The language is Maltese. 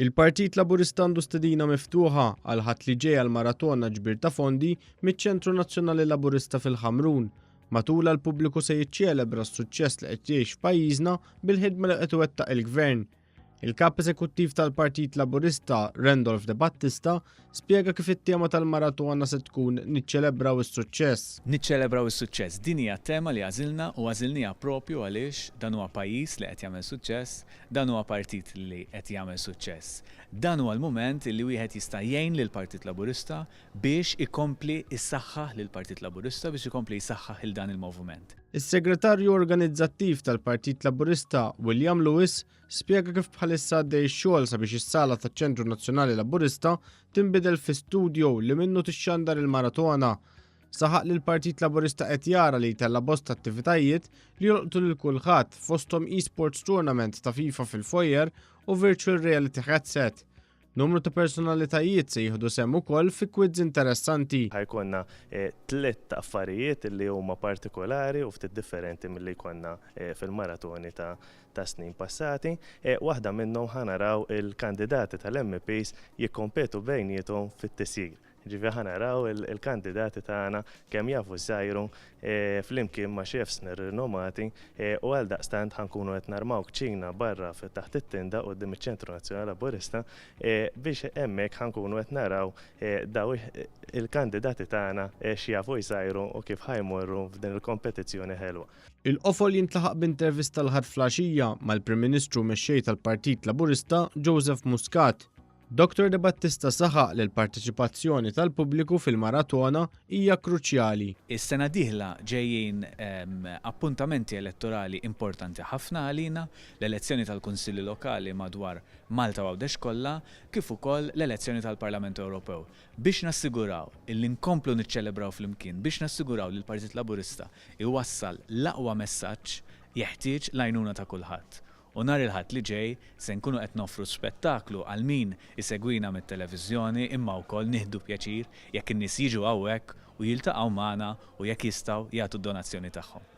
Il-Partit Laburista għandu stedina miftuħa għall-Ħadd li ġej għal maratona ġbir ta' fondi miċ-Ċentru Nazzjonali Laburista fil-Ħamrun. Matulha l-pubbliku se jiċċelebra s-suċċess li qed jgħix f'pajjiżna bil-ħidma li qed iwettaq il-Gvern. Il-Kap Eżekuttiv tal-Partit Laburista, Randolph De Battista, spjega kif it-tema tal-maratona se tkun Niċċelebraw is-suċċess. Niċċelebraw is-suċċess. Din hija t-tema li għażilna u għażilniha propju għaliex dan huwa pajjiż li qed jagħmel suċċess, dan huwa partit li qed jagħmel suċċess. Dan huwa l-mument li wieħed jista' jgħin lill-Partit Laburista biex ikompli jsaħħaħ lill-Partit Laburista, biex ikompli jsaħħaħ 'il dan il-moviment. Is-Segretarju Organizzattiv tal-Partit Laburista, William Lewis, spjega kif bħalissa għaddej ix-xogħol sabiex is-sala taċ-Ċentru Nazzjonali Laburista tinbidel fi studio li minnu tixxandar il-maratona. Saħaq li l-Partit Laburista qed jara li jtella' bosta attivitajiet li jolqtu lil kulħadd fosthom e-sports tournament ta' FIFA fil-foyer u virtual reality headset. Numru ta' personalitajiet se jieħdu sehem ukoll fi quiz interessanti. Ħa jkollna tliet affarijiet li huma partikolari u ftit differenti milli jkollna fil-maratoni ta' snin passati. Waħda minnhom ħa naraw il-kandidati tal-MEPs jikkompetu bejniethom fit-tisjir. Jiġifieri ħa naraw il-kandidati tagħna kemm jafu jsajru flimkien ma' chefs rinomati u għaldaqstant ħa nkunu qed narmaw kċina barra taħt it-tinda quddiem iċ-Ċentru Nazzjonali Laburista biex hemmhekk ħa nkunu qed naraw dawn il-kandidati tagħna x'jafu jsajru u kif ħa jmorru f'din il-kompetizzjoni ħelwa. Il-qofol jintlaħaq b'intervista l-Ħadd fl-għaxija mal-Prim Ministru u Mexxej tal-Partit Laburista Joseph Muscat. Dottor De Battista saħaq li l-parteċipazzjoni tal-pubbliku fil-maratona hija kruċjali. Is-sena dieħla ġejjin appuntamenti elettorali importanti ħafna għalina, l-elezzjoni tal-Kunsilli Lokali madwar Malta u Għawdex kollha, kif ukoll l-elezzjoni tal-Parlament Ewropew. Biex nassiguraw illi nkomplu niċċelebraw flimkien, biex nassiguraw li l-Partit Laburista jwassal l-aqwa messaġġ, jeħtieġ l-għajnuna ta' kulħadd. U nhar il-Ħadd li ġej se nkunu qed noffru spettaklu għal min isegwina mit-televiżjoni imma wkoll nieħdu pjaċir jekk in-nies jiġu hawnhekk u jiltaqgħu magħna u jekk jistgħu jagħtu d-donazzjoni tagħhom.